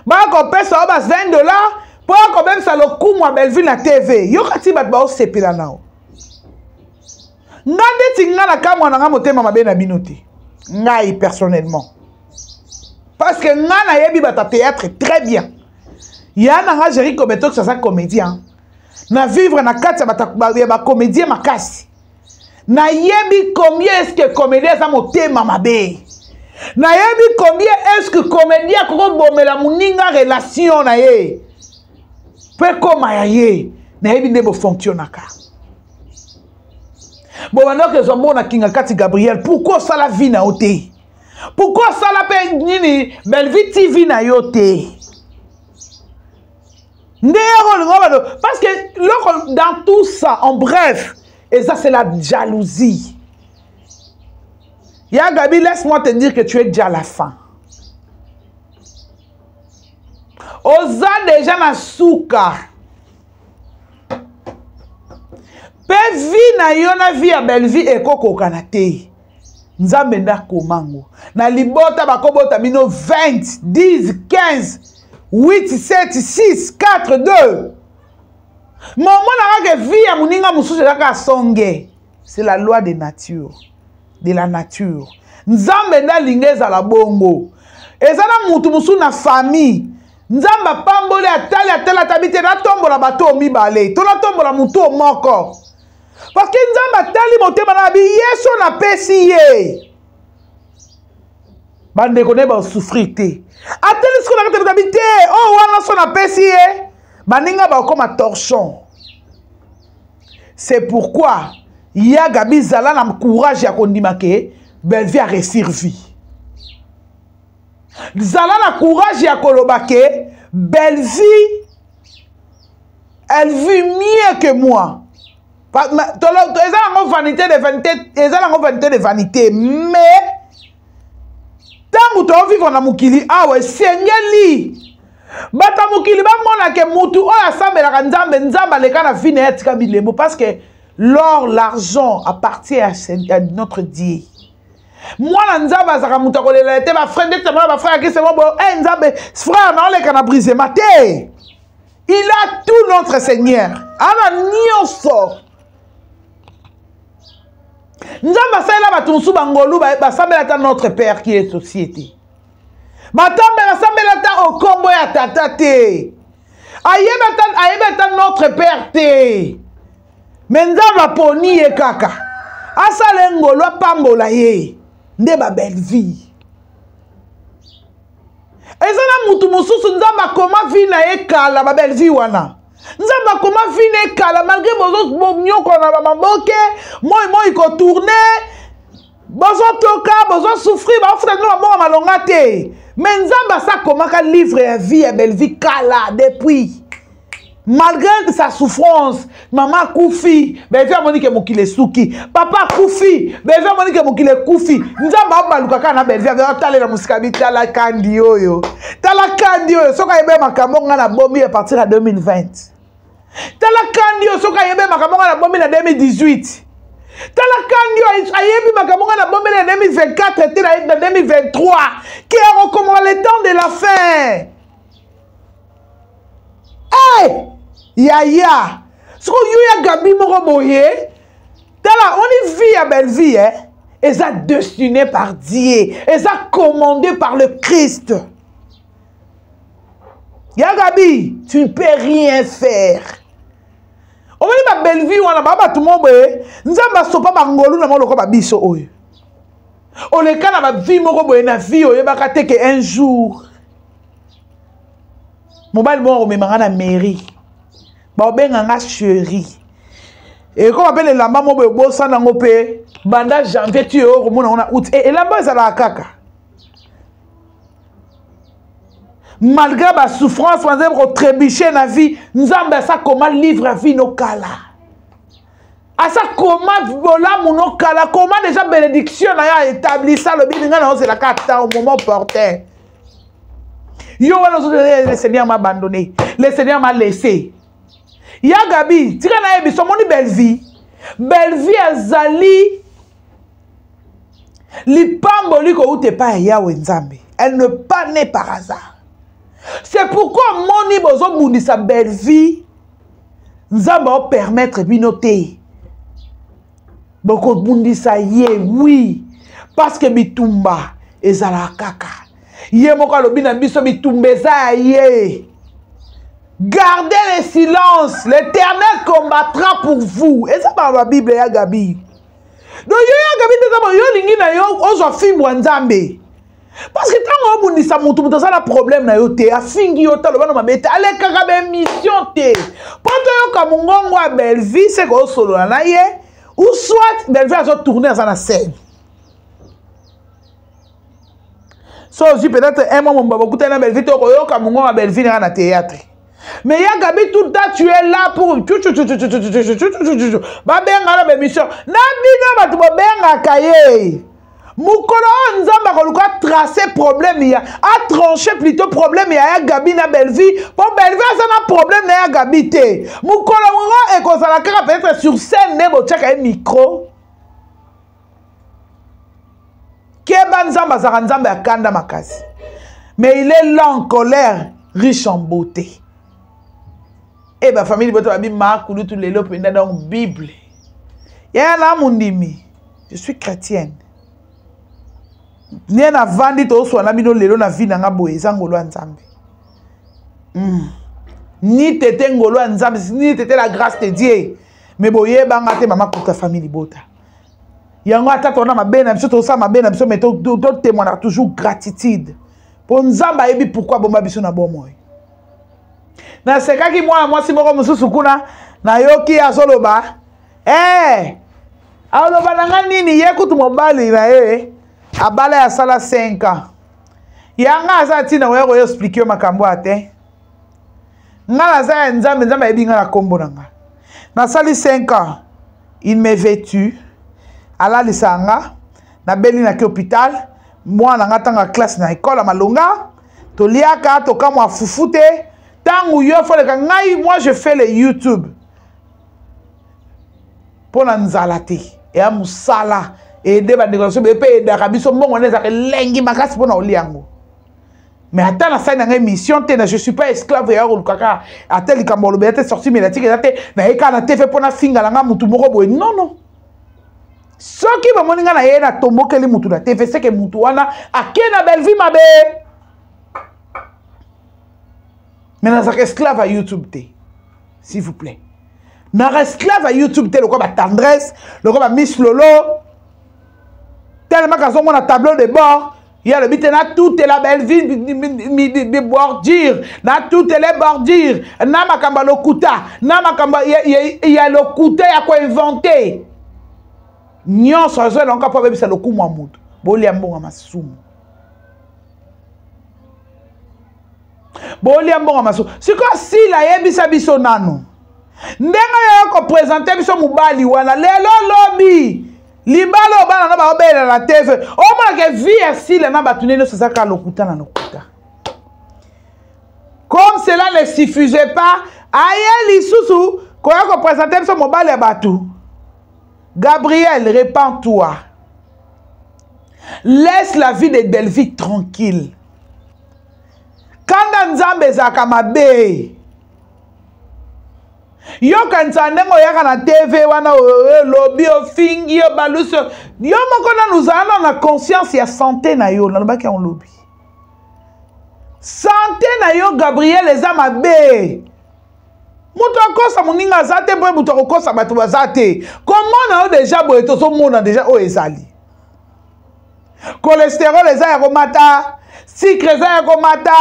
ba kopesa yo ba 20$ po kobebisa lokumu ya Bellevue na TV. Yo kati bato ba osepela nao. Nga ndeti nga na kamwa na nga motema mabe na bino te. Ngai personnellement. Parce que nga nayebi bato ya théâtre très bien. Ya na nga Jerry Kobetox aza comédien. Na vivre na kati ya bato ya ba comédien makasi. Nayebi combien est-ce que comédien aza motema mabe. Nayebi combien est-ce que comédien akoki kobomela moninga relation na ye mpo ekoma ya ye. Nayebi nde bofonctionnaka. Bobanda okezwa mbongo na kinga kati Gabriel, pourquoi osala vie na yo te? Pourquoi osala mpe nini Bellevue TV na yo te? Nde yango olingo bado parce que loko dans tout ça, en bref, et ça c'est la jalousie. Ya Gabi, laisse-moi te dire que tu es déjà à la fin. Oza déjà na suka. Pe vie na yo na vie ya Bellevue ekokokana te. Nzambe nde akomango. Na libota bakobota bino 20, 10, 15, 8, 7, 6, 4, 2. Momonaka ke vie ya moninga mosusu ezaka songe. C'est la loi de nature. De la nature. Nzambe nde alingi ezala bongo. Eza na mutu mosusu na famille. Nzambe apamboli atali atali atabi te natombola bato oyo mibale to natombola motu oyo moko. Parce que Nzambe atali motema na abi Yesu napesi ye. Bandeko ne ba souffrir te. Atali sikoyo na kati tabi te oyo wana so napesi ye baninga bakoma torchon. C'est pourquoi ya Gabi zala na courage ya kondima ke Bellevue a réussir vie. Zala na courage ya koloba ke Bellevue elle vit mieux que moi. Eza nango vanité de vanité, eza nango vanité de vanité, mais ntango toovivre na mokili awa esengeli bato ya mokili bamona ke mutu oyo asambelaka Nzambe, Nzambe aleka na vie na ye atika bilembo, parce que l'or, l'argent appartient à notre Dieu. Mwana Nzambe azalaka moto akolela te, ba frère ndeti mwana ba frère akisi mo bo, eh Nzambe, frère na oleka na brisement te. Il a tout notre Seigneur. Ana nyonso. Nzambe asalela bato mosusu bangolu basambela ata notre Père qui est société. Batambe basambela ata okombo ya tata te. Ayebi ata notre Père te. Mais Nzambe aponi ye kaka. Asala ngolu apambola ye. Nde ba belle vie. Eza na mutu mosusu Nzambe akoma vie na ye kala ba belle vie wana. Nzambe akoma vie na ye kala malgré bozo bonyokola na ba maboke, moi moi ko tourner, bozo toka, bozo souffrir, ba futa bino ba mbongo malonga te. Mais Nzambe asa komaka livre ya vie ya belle vie kala depuis. Malgré sa souffrance, maman akufi, Bellevue amoni ke mokili esuki, papa akufi, Bellevue amoni ke mokili ekufi. Nzambe abaluka kaka na Bellevue, abe atalela mosika bi tala kandi oyo. Tala kandi oyo, soki ayebe makambo nga na bombi à partir ya 2020. Tala kandi oyo, soki ayebe makambo nga na bombi na 2018. Tala kandi oyo, ayebi makambo nga na bombi na 2024 te na 2023. Ki akokomaka le temps de la fin. Hey! Yaya! Siko yo ya Gabi moko boye, tala oni vie ya Bellevue, eh? Eza destiné par Dieu, eza commandé par le Christ. Ya Gabi, tu ne peux rien faire. Omoni ba Bellevue wana ba bato moko boye, Nzambe asopa ba ngolu na moloko ba biso oyo. Oleka na ba vie moko boye na vie oyebaka te que un jour mobali moko akomema nga na mairie, baobenga nga chérie. Ekoma mpe lelamba moko boye obosana yango mpe banda janvier ti oyo okomona yango na août. Elamba ezalaka kaka malgré ba souffrance bazali kotrébucher na vie, Nzambe asa koma livre ya vie nokala, asa koma bolamu nokala, koma déjà bénédiction na yo aétablissa alobi ninga na ozelaka ata au moment opportun. Yo wana ozozela, le Seigneur m'a abandonné, le Seigneur m'a laissé. Ya Gabi, tika na ye biso omoni Bellevue. Bellevue azali lipamboli kouta epai ya Yahweh Nzambe. Elle n'est pas née par hasard. C'est pourquoi moni bozobundisa Bellevue, Nzambe aopermettre bino te. Bokobundisa ye, oui, parce que bitumba ezalaka kaka. Ye moko alobi na biso bitumba eza ya ye. Gardez le silence, l'Éternel combattra pour vous. Et ça parle la Bible ya Gabi. Donc yo ya Gabi teza bo yo lingi na yo ozwa fimbu ya Nzambe. Parce que ntango obundisa motu, moto aza na problème na yo te, afingi yo te, aloba na mabe te, alekaka baémission te mpo toyoka mongongo ya Bellevie, seke osolola na ye, ou soit Bellevie azotourne, aza na scène. So ozwi peut-être un mois momba bokutani na Bellevie te, okoyoka mongongo ya Bellevie nanga na théâtre. Mais ya Gabi, tout le temps tu es là pour babenga na baémission na bino, bato bobengaka ye. Mokolo oyo Nzambe akoluka atrace problème ya, atranche plutôt problème ya ya Gabi na Bellevie, mpo Bellevie aza na problème na ya Gabi te. Mokolo yango ekozala kaka peut-être sur scène nde botiaka ye micro. Keba, Nzambe azalaka Nzambe ya kanda makasi, mais il est lent en colère, riche en beauté. E bafamille boto babi makulutu lelo mpenza. Donc Bible yaya na mondimi, je suis chrétienne. Nde navandi tozoswana na bino lelo na vie na nga boye, eza ngolo ya Nzambe. Ni tete ngolo ya Nzambe, ni tete la grâce de Dieu. Mais boyebanga te, mama kuta famille libota yango. Ata tona mabe na biso, tosala mabe na biso, mais totémoignaka toujours gratitude, mpo Nzambe ayebi pourquoi abomba biso na bomoi. Nasekaki mwana mwasi moko mosusu kuna, nayoki azoloba, eh, aloba na nga nini? Ye kutu mobali na ye abala ya asala 5 ans. Yanga aza ntina koya koya explique yo makambo ya te. Nga naza ya Nzambe, Nzambe ayebi nga na nkombo na nga. Nasali 5 ans, il me vêtu, alalisa nga, nabeli, naki hôpital, mwana nga ntanga classe na ekole ya malonga, toliaka tokamwa fufu te. Ntango yo foleka ngai, moi je fais le YouTube mpo na nzala te, eya mosala ede bandeko na biso mpe edaka biso mbongo wana, ezalaka elengi makasi mpo na kolia yango. Mais ata nasali na ngai mission te na, je suis pas esclave ya koluka kaka ata likambo alobela te, sortie médiatique eza te, naye kaka na TV mpo nafinga na ngai mutu moko boye. Non, non, soki bamoni ngai na ye natombokeli mutu na TV, seke mutu wana ake na Bellevue mabe. Mais nazalaka esclave ya YouTube te, s'il vous plaît. Naka esclave ya YouTube te lokola batendresse, lokola bamiss Lolo. Tellement azomona tableau de bord, ye alobi te natutela Bellevue bordure, natutele bordure na makambo ya lokuta, na makambo ya lokuta ya koinvente nyonso. Azoelonka mpo abebisa lokumu ya moto. Bolia mbongo masumu, bolia mbongo masumu. Sikoyo Sila ayebisa biso nanu ndenge oyo kopresente biso mobali wana lelo, lobi libala oyo bana na baobelela na TV. Omonaka vie ya Sila na bato nde nyonso eza kaka lokuta na lokuta. Comme cela ne suffisait pas, aye lisusu koya kopresente biso mobali ya bato. Gabriel, repens-toi, laisse la vie de Bellevie tranquille. Kanda Nzambe ezalaka mabe. Yokanisa ndenge oyaka na TV wana, olobi, ofingi yo, balusi yo moko. Nanu ozala nano na conscience ya santé na yo. Nalobaki yango lobi, santé na yo Gabriel eza mabe. Moto akosa moninga aza te, mpo moto akokosa bato baza te. Komona yo deja boye, tozomona deja oyo ezali cholestérol eza ya komata, sucre eza ya komata,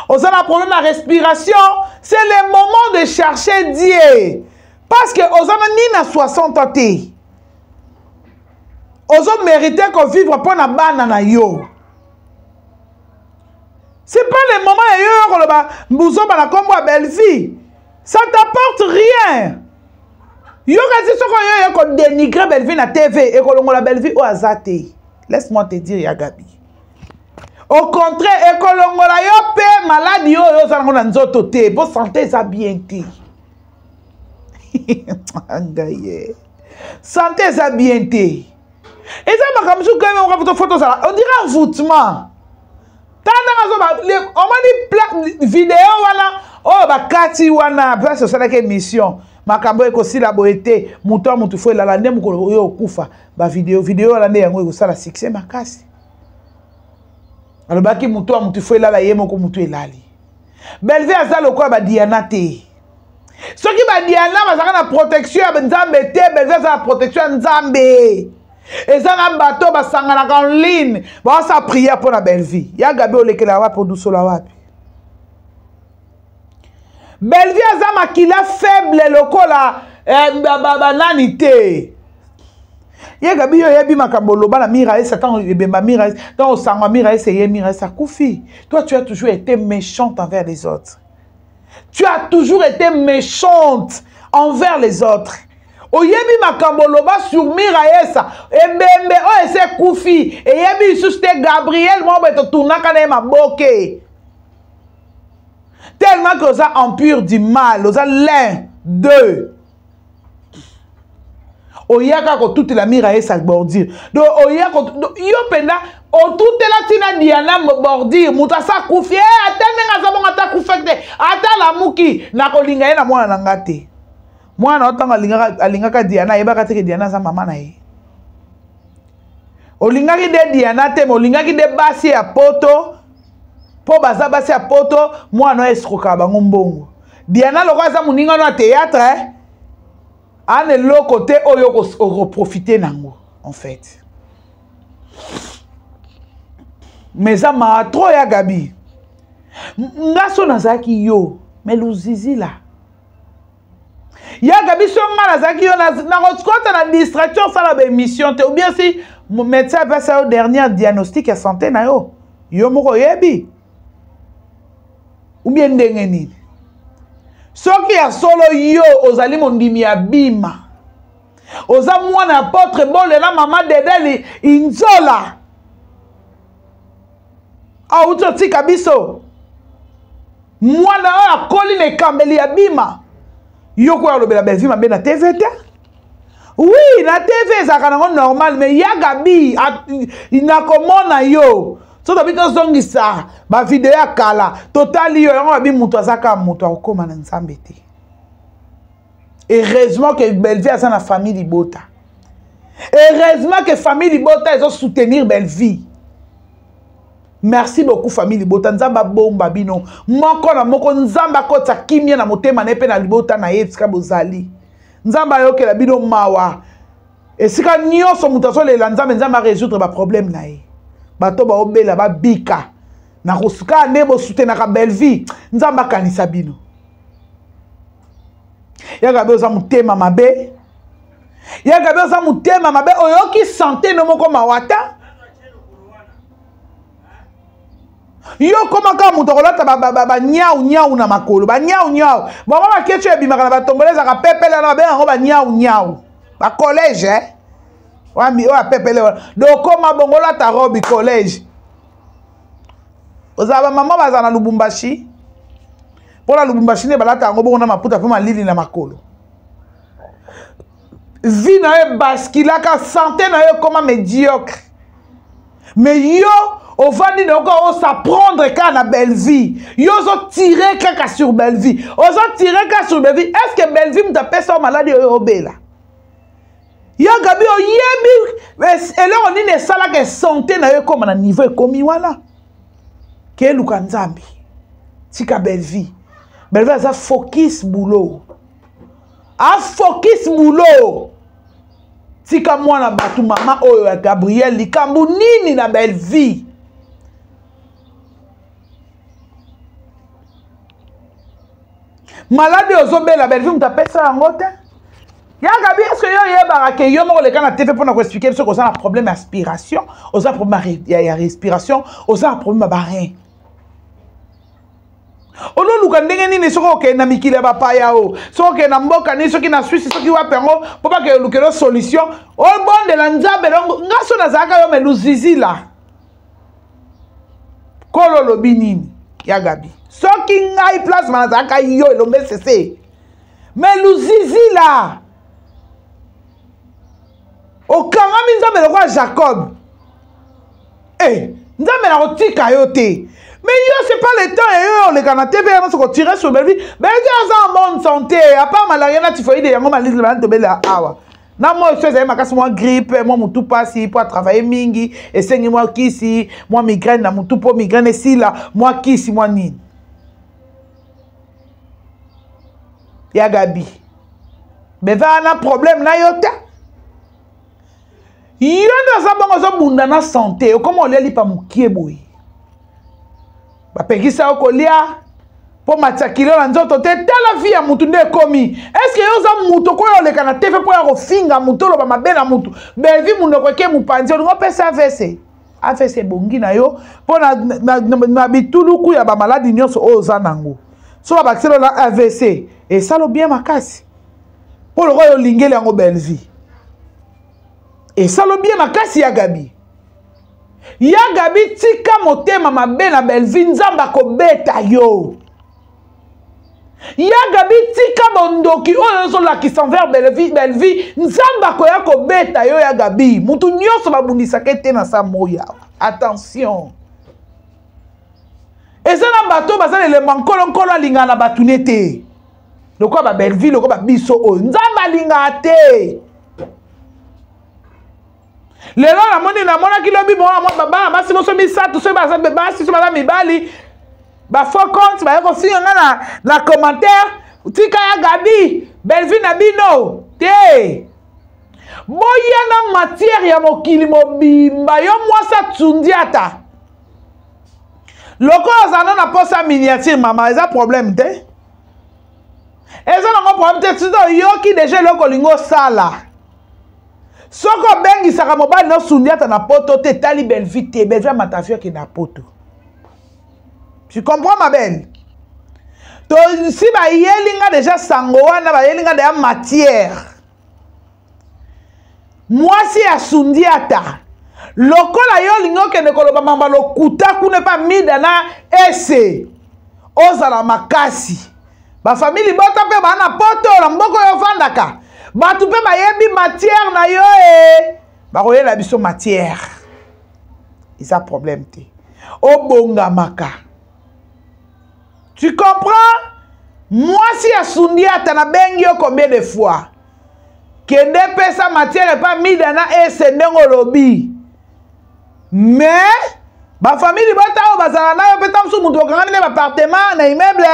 oza na problème ya respiration. C'est le moment de chercher Dieu, parce que oza na ni na 60 ans te, ozomérite kovivre mpo na bana na yo. C'est pas le moment ya yo koloba mbuzoba na nkombo ya Bellevie. Ça t'apporte rien. Yo kasi soki oyo oye kodénigre Bellevie na TV, ekolongola Bellevie oyo aza te. Laisse-moi te dire, ya Gabi, au contraire, ekolongola yo mpe maladi oyo oza nango na nzoto te, mpo santé eza bien te. Ngai ye, santé eza bien te. Eza makambo mosusu kaka fo tozala, on dirait envoûtement. Tala ndenge azoba, omoni video wana oyo bakati wana, place osalaki émission, makambo ekosila boye te. Moto ya motu fo elala nde mokolo oyo okufa, bavideo video wana nde yango ekosala succès makasi. Alobaki motu ya motu fo elala ye moko, motu elali. Bellevie aza lokola badiana te. Soki badiana bazalaka na protection ya Nzambe te, Bellevie aza na protection ya Nzambe. Eza na bato basanganaka en ligne, baosala prière mpo na Bellevue. Ya Gabi, olekela wapi, odusola wapi? Bellevue aza makila faible lokola eh, banani te. Ye Gabi, yo oyebi makambo oloba na Miraesa ntango ebemba Miraesa, ntango osangwa Miraesa eye, Miraesa akufi. Toi, tu as toujours été méchante envers les autres. Tu as toujours été méchante envers les autres. Oyebi makambo oloba sur Miraesa, ebembe oyo ese ekufi, eyebi lisusu te. Gabriel moko boye totournaka na ye maboke, tellement que oza empire du mal, oza l'un deux. Oyaka kotutela Miraesa bordure, donc oya yo mpenza otutela ntina Diana bordure. Moto asa akufi, e ata ndenge aza bongo, ata akufaki te, ata alamuki, nakolinga ye na mwana na nga te. Mwana o ntango alingaka Diana, ayebaka te ke Diana aza mama na ye. Olingaki nde Diana te, me olingaki nde basi ya Poto, mpo baza basi ya Poto. Mwana oyo esukokaka bango mbongo. Diana lokola aza moninga no ya théâtre, ana eloko te oyo okoprofite nango en fait. Mais eza maa trop. Ya Gabi, nga so nazalaki yo, mais luzizila ya Gabi, so nga nazalaki yo, nakokota na distraction, osala baémission te. Ou bien si médecin apesa yo dernière diagnostic ya santé na yo, yo moko oyebi, ou bien ndenge nini? Soki ya solo yo ozali mondimi ya bima, oza mwana ya apôtre Bolela, mama Dedeli Inzola auti otika biso, mwana oyo akoli na ekambeli ya bima, yo koya olobela Belvi mabe na TV te. Oui, na TV ezalaka nango normal, mais ya Gabi, nakomona yo so tobi tozongisa bavideo ya kala, totali yo yango. Babi moto aza kaka moto, akokóma na Nzambe te. Heureusement que Bellevie aza na famille libota. Heureusement que famille libota ezosoutenir Bellevie. Merci beaucoup, famille libota. Nzambe abomba bino moko na moko. Nzambe akotisa kimia na motema na ye mpe na libota na ye esika bozali. Nzambe ayokela bino mawa. Esika nyonso moto azolela Nzambe, Nzambe arésoudre baproblème na ye. Bato baobela babika na kosuka nde bosutenaka Bellevie. Nzambe akanisa bino. Ya Gabi, oza motema mabe. Ya Gabi, oza motema mabe. Oyoki santé no moko mawa ta. Yo koma kaka moto akolata banyau nyau na makolo, banyau nyau bango bakeci oyo ebimaka na batombole, ezalaka pepele wana, babenga yango banyau nyau, bacollège, eh? Oyo apepele wana. Donc okoma bongo, olata robe collège. Ozala bamama bazala na Lubumbashi, mpo na Lubumbashi nde balata yango bongo na maputa mpe malili na makolo. Vie na yo ebaskilaka, santé na yo ekoma médiocre, mais yo ovandi na yoka osaprendre kaka na Bellevie. Yo ozotire kaka sur Bellevie, ozotire kaka sur Bellevie. Est ce que Bellevie moto apesa yo maladi oyo obela? Yo Gabi, oyebi eloko nini esalaka santé na yo ekóma na niveau ekomi wana? Keluka Nzambe, tika Bellevie. Bellevie aza focus boulot, afocus boulot. Tika mwana bato, mama oyo ya Gabriel. Likambo nini na Bellevie? Maladi ozobela, Bellevie moto apesa yango te. Ya Gabi, est ce que yo oyebaka ke yo moko oleka na TV mpona koexpliquer biso koza na problème ya aspiration, oza problème ya respiration, oza na problème ya barein? Ololuka ndenge nini soki okende na mikili ya bapaya o, soki okende na mboka nini, soki na Swisse, soki wapi yango, mpo bakende olukela solution, obondela Nzambe? Dongo nga so nazalaka yo, me luzizila kolo olobi nini? Ya Gabi, soki ngai place ma nazalaka yo, elombe sese, me luzizila okangami Nzambe lokola Jacob. Eh, Nzambe nakotika yo te. Mais yo, c'est pas le temps ya yo oleka na TV yango soko tire sur Bellevue. Bellevue aza en bonne santé, à part malaria na typhoïde, yango malili bana tobela awa na moi so ezali makasi, mwa grippe, mwa motu mpasi mpo atravaille mingi, esengi mwa kisi, mwa migraine na motu mpo migraine esila, mwa kisi, mwa nini. Ya Gabi, beva na problème na yo te. Yo nde oza bongo, ozobunda na sante, okoma olia lipa mokie boye, bapekisa yo kolia mpo matisa kilo na nzoto te. Tala vie ya mutu nde ekomi. Eske yo oza mutu okoya oleka na tv mpo ya kofinga mutu, oloba mabe na mutu? Belvi munoko eke mopanzi, olingi opesa avc. Avc ebongi na yo mpo na, na, na, na bituluku ya bamaladi nyonso oyo oza nango. So babakiselo na avc esalo bien makasi mpo lokola olingeli yango Bellevie, esalo bien makasi. Ya Gabi, ya Gabi, tika motema mabe na Bellevie, Nzambe akobeta yo. Ya Gabi, tika bondoki oyo ozolakisa envers Bellevie. Bellevie, Nzambe akoya kobeta yo. Ya Gabi, mutu nyonso babundisaka ete na sa moya. Attention, eza na bato baza na elembo nkolo. Nkolo alingaka na bato ne te lokola babellevie, lokola babiso oyo Nzambe alingaka te. Lelo namoni, namonaki lobi bana basi moso misato, soki baza basi, soki baza mibali, bafaux compte baye kofinga nga na commentaire: "Tika ya Gabi, Bellevue na bino te." Boya na matière ya mokili mobimba. Yo mwasi atundi, ata lokola ozala na posa miniature, mama, eza problème te, eza nango problème te. Soki oyoki deja eloko olingi osala, soki obengisaka mobali nosundi ata na poto te, etali Bellevue te. Bellevue amata avion, akende na poto. Tu comprends, ma belle? To si bayeli nga deja sango wana, bayeli nga deja matière. Mwasi asundi, ata lokola yo olingi okende koloba mamba lokuta kuna epa Mida na ese, ozala makasi. Bafamille libota mpe baa na poto, na mboka oyo ovandaka, bato mpe bayebi matière na yo e bakoyela biso matière, eza problème te. Obongamaka, tu comprends? Mwasi ya sundi, ata nabengi yo combien de fois, kende pesa matière epa Mida na ese ndenge olobi. Mais bafamille libota oyo bazala na yo mpe, ta mosusu moto okangami na baappartement na immeuble,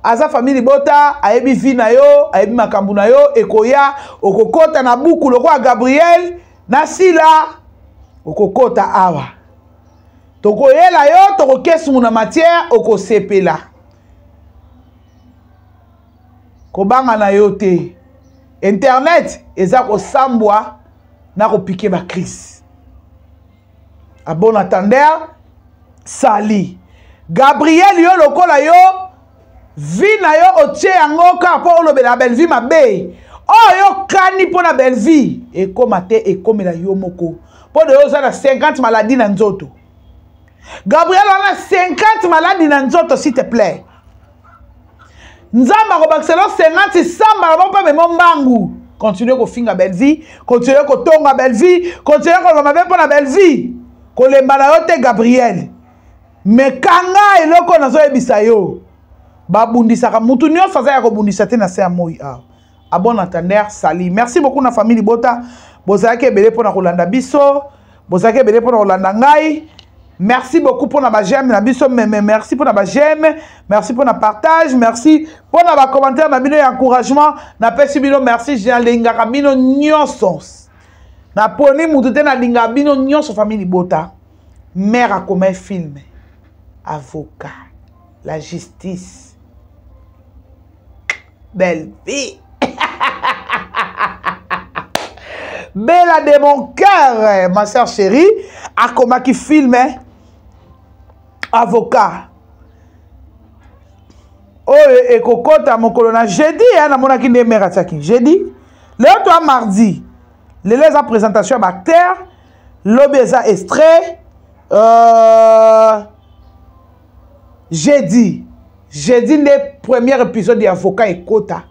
aza famille libota, ayebi vie na yo, ayebi makambo na yo. Ekoya, okokɔta na buku lokola Gabriel na Sila. Okokɔta awa, tokoyela yo, tokokesumu na matière, okosepela. Kobanga na yo te, internet eza kosambwa na kopike bacrise. À bon entendeur, sali. Gabriel, yo lokola yo vie na yo otie yango kaka mpo olobela Bellevue mabe, oyo kani mpo na Bellevue ekóma te, ekomela yo moko, mpo de yo oza na 50 maladi na nzoto. Gabriel wana 50 maladi na nzoto, s'il te plaît, Nzambe akobakisela 50 samba na bango mpe memo mbangu. Continue kofinga Bellevue, continue kotonga Bellevue, continue koloba mabe mpo na Bellevue, kolemba na yo te, Gabriel. Me kanga eloko nazoyebisa yo: babundisaka mutu nyonso aza ya kobundisa te na se ya moi awa. À bon entendeur, sali. Merci beaucoup na famille libota, bozalaki ebele mpona kolanda biso, bozalaki ebele mpona kolanda ngai. Merci beaucoup mpona baj'aime na biso meme, merci mpona baj'aime, merci mpona partage, merci mpona bacommentaire na bino ya encouragement. Napesi bino merci, nalingaka bino nyonso, naponi mutu te, nalingaka bino nyonso, famille libota. Mare akoma film avocat, la justice, belle vie. Bella de mon cœur, ma soeur chérie, akomaki film avocat oyo ekokɔta mokolo na jeudi. Namonaki nde mare atiaki jeudi, lelo toa mardi. Lelo eza présentation ya baacteur, lobi eza extrait, jeudi. Jeudi nde premier épisode ya avocat ekota.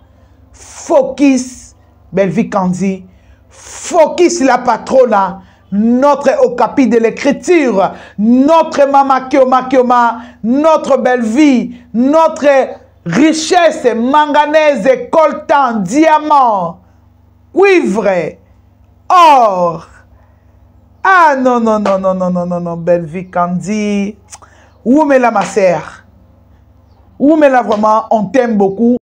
Focus Bellevue Kandi, focus la patrona, notre okapi de l'écriture, notre mama Kioma Kioma, notre belle vie, notre richesse, manganèse, coltan, diamant, cuivre, or. Ah non, non, non, non, non, non, non, non, belle vie Candy. Où est la ma sœur? Où est là vraiment? On t'aime beaucoup.